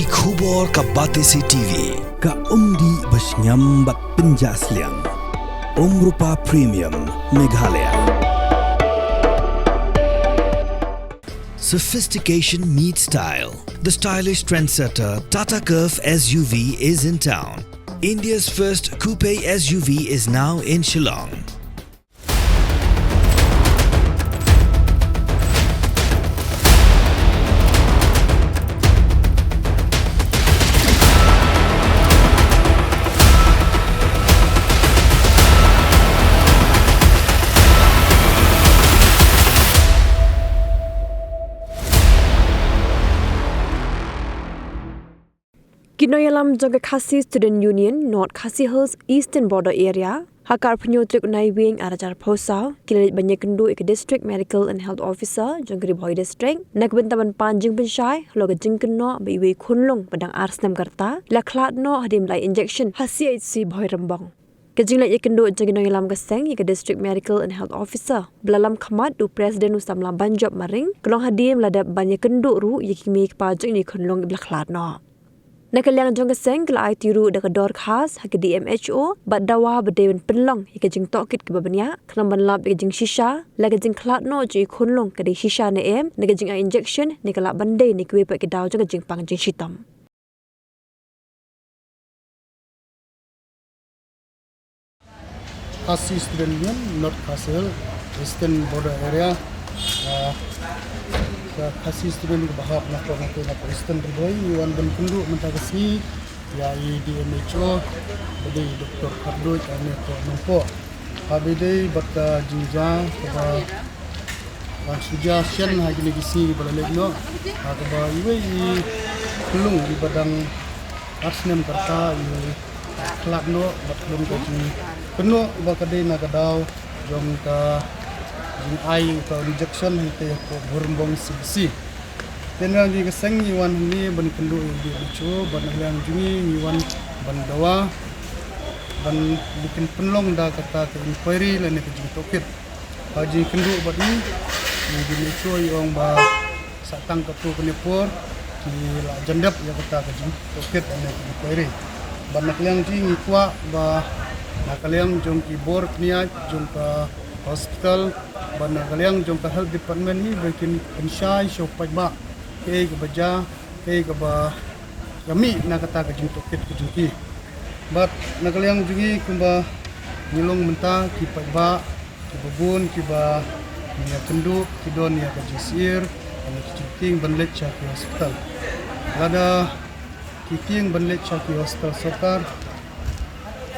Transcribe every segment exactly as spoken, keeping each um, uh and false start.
Khubor ka Batesi T V, ka umdih ba shngiam bad pynjah sliang. Umrupa Premium, Meghalaya. Sophistication meets style. The stylish trendsetter Tata Curvv S U V is in town. India's first coupe S U V is now in Shillong. Ki nongïalam jong ka Khasi Student Union, North Khasi Hills Eastern Border Area, ha ka arphew hynñiew tarik u Naiwieng arhajar arphew saw, ki la leit ban ïakynduh ïa ka District Medical and Health Officer jong ka Ri Bhoi District, na ka bynta ban pan jingpynshai halor ka jingkynnoh ba iwei i khunlung ba dang ar snem ka rta, i la khlad noh hadien ba la ai injection ha C H C Bhoirymbong. Ka jingleit ïakynduh jong ki nongïalam ka seng ïa ka District Medical and Health Officer, ba la lam khmat da u President u samla Banjop Maring, ka long hadien ba la dep ban ïakynduh ruh ïa ki kmie ki kpa jong une u khunlung ba la khlad noh. Na ka liang jong ka seng, ka la aiti ruh da ka dorkhas ha ka D M H O bad dawa ba dei ban pynlong ïa ka jingtohkit kaba bniah, khnang ban lap ïa ka jingshisha la ka jingkhlad noh jong une u khunlung ka dei shisha ne em, na ka jingai injection ne ka lah ban dei na kiwei pat ki daw jong ka jingpang jingshitom. Khasi Student Union, North Khasi Hills, Eastern Border Area. Ah, ka Khasi Student kaba hap na ka, na ka, na ka Eastern Ri Bhoi, ngi wan ban kynduh mynta ka sngi ïa i D M H O, ba dei i Doktor Kharduid, ane ko nongpo. Haba ïadei bad ka jingjia kaba la shu jia shen ha kine ki sngi ba la leit noh, ha kaba iwei i khunlung iba dang ar snem ka rta i khlad noh bad ka long ka jingkynnoh ba ka dei na ka daw jong ka jingai ka injection hangtei hapoh Bhoirymbong C H C. Te na ka liang jong ka seng ngi wan hangne ban kynduh ïa u D M H O, bad na ka liang jong ngi ngi wan ban dawa ban pynlong da kata ka inquiry lane ka jingtohkit. Ha jingkynduh bad ngi, i D M H O i ong ba sa tang katto katne por ki la jan dep ïa kata ka jingtohkit lane ka inquiry. Bad na ka liang jong ngi ngi kwah ba na ka liang jong ki bor pynïaid jong ka hospital bad na ka liang jong ka health department hi ba kin pynshai sha u paidbah kaei kaba jia, kaei kaba ïa mih na kata ka jingtohkit ka jong ki. Bad na ka liang jong ngi kumba ngi long mynta, ki paidbah kiba bun kiba ngi ïakynduh ki don ïa ka jingsyier, ïa ki jingtieng ban leit sha ki hospital. Lada ki tieng ban leit sha ki hospital sorkar,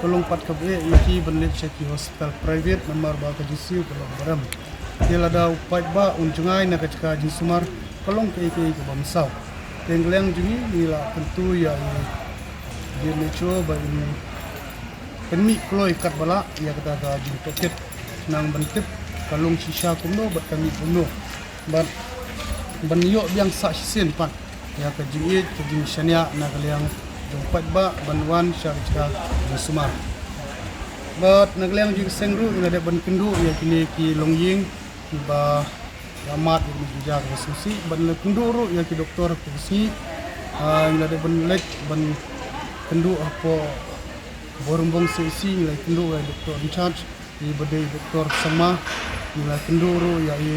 ka long pat kaba eh ïa ki ban leit sha ki hospital private namar ba ka jingsiew ka long ba rem. Te lada u paidbah un jngai na ka jaka jingsumar, ka long kaei kaei kaba mynsaw. Te na ka liang jong ngi ngi la kyntu ïa i D M H O ba in pynmih kloi katba lah ïa kata ka jingtohkit, khnang ban tip ka long shisha kumno bad ka mih kumno. Bad ban ïoh biang sah shisien pat ïa ka jingïeit ka jingshaniah na ka liang jong u paidbah ban wan sha ka jaka jingsumar. Bad na ka liang jong ka seng ruh ngi la dep ban kynduh ïa kine ki longïing kiba la mad ïa kine ki jingjia kaba sngewsih, bad ngi la kynduh ruh ïa ki doktor ha ka sngi. Ah, ngi la dep ban leit ban kynduh hapoh Bhoirymbong C H C, ngi la kynduh ïa i doktor in charge, iba dei i Doktor Sangma, ngi la kynduh ruh ïa i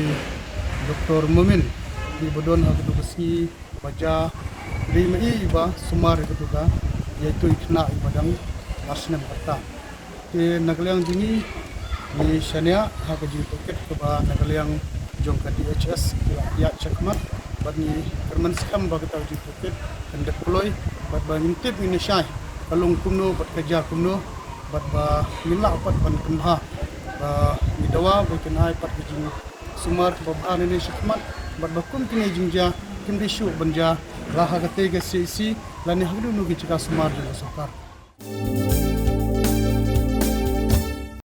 Doktor Momin, iba don ha kato ka sngi ba jia, dei ma i iba sumar ïa kato ka, ïa ito i khynnah iba dang ar snem ka rta. Te na ka liang jong ngi, ngi shaniah ha ka jingtohkit kaba na ka liang jong ka D H S ki la ïaid shakhmat, bad ngi kyrmen skhem ba kata ka jingtohkit kan dep kloi, bad ba ngin tip ngin ïa shai ka long kumno bad ka jia kumno, bad ba ngin lah pat ban pynbha, ba ngi dawa ba kin ai pat ka jingsumar kaba bha nangne shakhmat, bad ba kum kine jingjia kim dei shuh ban jia la ha katei ka C H C lane ha kano kano ki jaka sumar jong ka sorkar.